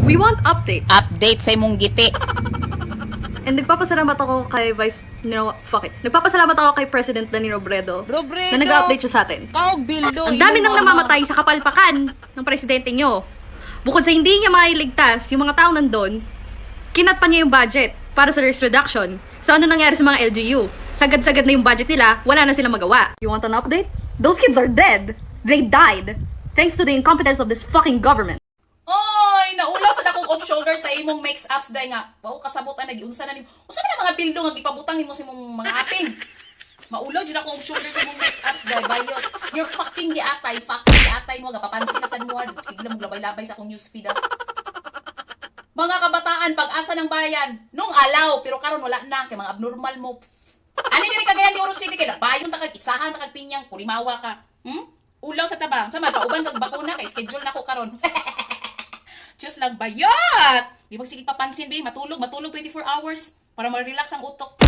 We want updates. Update sa imong giti. And nagpapasalamat ako kay Vice, no, fuck it. Nagpapasalamat ako kay President Leni Robredo Robredo! na nag-update siya sa atin. Kaog bildo. Ang dami nang namamatay sa kapalpakan ng presidente nyo. Bukod sa hindi niya mailigtas yung mga taong nandun, kinat pa niya yung budget para sa risk reduction. So ano nangyari sa mga LGU? Sagad-sagad na yung budget nila, wala na silang magawa. You want an update? Those kids are dead. They died. Thanks to the incompetence of this fucking government. Oy, naulaw sa dakong off shoulder sa imong makes ups day nga. Wow, kasabot ang nagiunsa na nimo. Unsa man ang mga bildo nga gipabutang nimo sa imong mga aping? Maulaw jud akong off shoulder sa imong makes ups day, bayot. You're fucking giatay, fucking giatay mo gapapansin na sad mo. Sige lang maglabay-labay sa akong newsfeed, ah. Mga kabataan, pag-asa ng bayan, nung alaw, pero karon wala na, kay mga abnormal mo. Ani diri Cagayan de Oro City kay nabayon ta kag isahan ta kag pinyang kurimawa ka. Ulaw sa tabang, sama pauban kag bakuna kay schedule na ko karon. Diyos lang bayot! Di ba sige papansin, be? Matulog, matulog 24 hours para ma-relax ang utok.